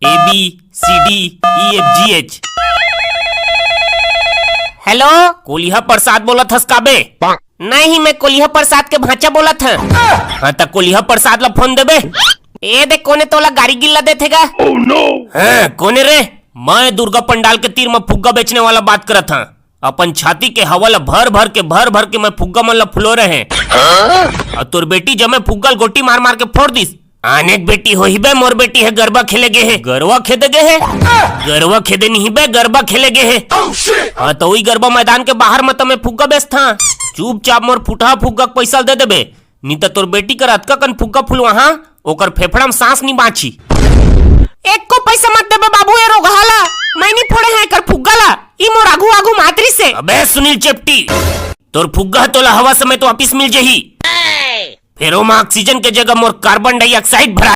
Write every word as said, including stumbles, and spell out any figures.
A B C D E F G H। Hello, कोलिहा प्रसाद बोलत हस का बे? नहीं, मैं कोलिहा प्रसाद के भांचा बोलत हं। हाँ, त कोलिहा प्रसाद ला फोन देबे। ए दे, कोने तोला गारी गिल्ला देथे गा? हाँ, कोने रे? मैं दुर्गा पंडाल के तीर म फुग्गा बेचने वाला बात करत हं। अपन छाती के हवा ला भर भर के, भर भर के मैं फुग्गा मन ला फुलो रहे। अउ तोर बेटी जमे फुग्गा ल गोटी मार मार के फोड़ दिस। आने के बेटी होही बे, मोर बेटी हे गरबा खेले गे हे। गरवा खेदे गे हे? गरवा खेदे नहीं बे, गरबा खेले गे हे। हाँ, त उही गरबा मैदान के बाहर म त मैं फुग्गा बेचथंव। चुपचाप मोर फुटहा फुग्गा के पैसा ल दे देबे, नी त तोर बेटी कर अतका कन फुग्गा फुलवाहूं, ओकर फेफड़ा म सांस नी बांची। एको पैसा मत देबे बाबू, ए रोगहा ला। मैं नी फोड़े हंव एकर फुग्गा ला। ई मोर आघू आघू म आत रिसे। अबे सुनील चेपटी, तोर फुग्गा तोला हवा समेत वापिस मिल जही। फेर ओमा ऑक्सीजन के जगह मोर कार्बन डाइऑक्साइड भरा